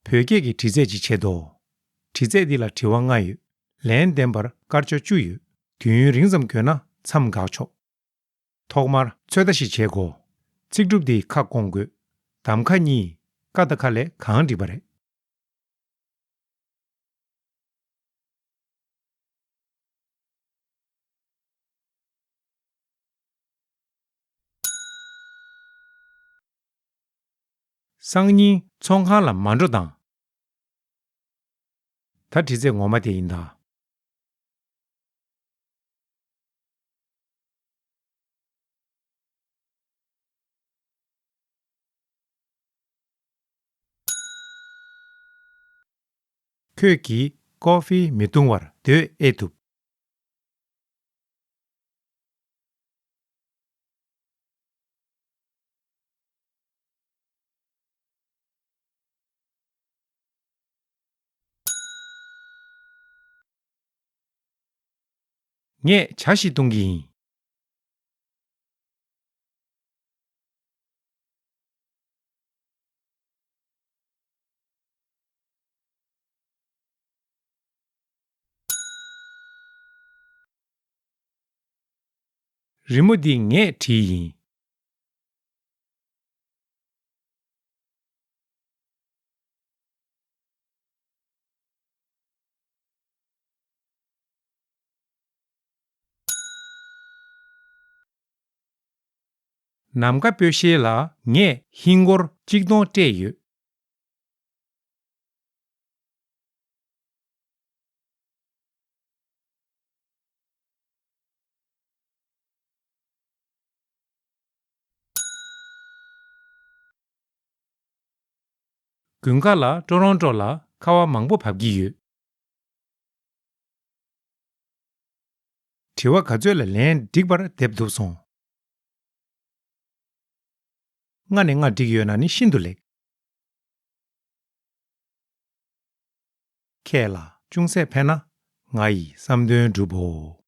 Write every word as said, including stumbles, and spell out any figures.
བོད་སྐད་ཀྱི་འདྲི་རྩད་ཅིག་བྱེད་དོ། འདྲི་རྩད་འདི་ལ་དྲི་བ་ལྔ་ཡོད། ལན་འདེབས་པར་སྐར་ཆ་བཅུ་ཡོད། དུས་ཡུན་རིང་ཙམ་དགོས་ན་མཚམས་འགག་ཆོག་ཐོག་མར་ཚོད་ལྟ་ཞིག་བྱེད་དགོས། ཚིག་གྲུབ་འདི་ཁ་སྐོང་དགོས། གདམ་ཁ་གཉིས། ཀ་དང་ཁ་ལས་གང་འགྲིག་པ་རེད། སང་ཉིན་ཚོང་ཁང་ལ་མ་འགྲོ་དང་། ད་འདྲི་རྩད་ངོ་མ་དེ་ཡིན་ད། ཁྱོད་ཀྱིས་ཀོ་ཧྥི་མི་བཏུང་བར་སྡོད་ཨེ་ཐུབ། ངས་ཇ་ཞིག་བཏུང་གི་ཡིན། རི་མོ་འདི་ངས་བྲིས་ཡིན། ནམ་མཁའ་སྤོས་ཤེལ་ལ་ངས་ཧིན་སྒོར་གཅིག་སྟོང་སྤྲད་ཡོད། དགུན་ཁ་ལ་ཀྲོ་རོན་ཀྲོ་ལ་ཁ་བ་མང་པོ་བབས་ཀྱི་ཡོད། དྲི་བ་ག་ཚོད་ལ་ལན་འགྲིག་པར་འདེབས་ཐུབ་སོང་། ལྔ་ནས་ལྔ་འགྲིག་ཡོད་ན་ནི་ཤིན་ཏུ་ལེགས། ཁྱེད་ལ་ཅུང་ཟད་ཕན་ན་ང་ཡི་བསམ་དོན་འགྲུབ་བོ།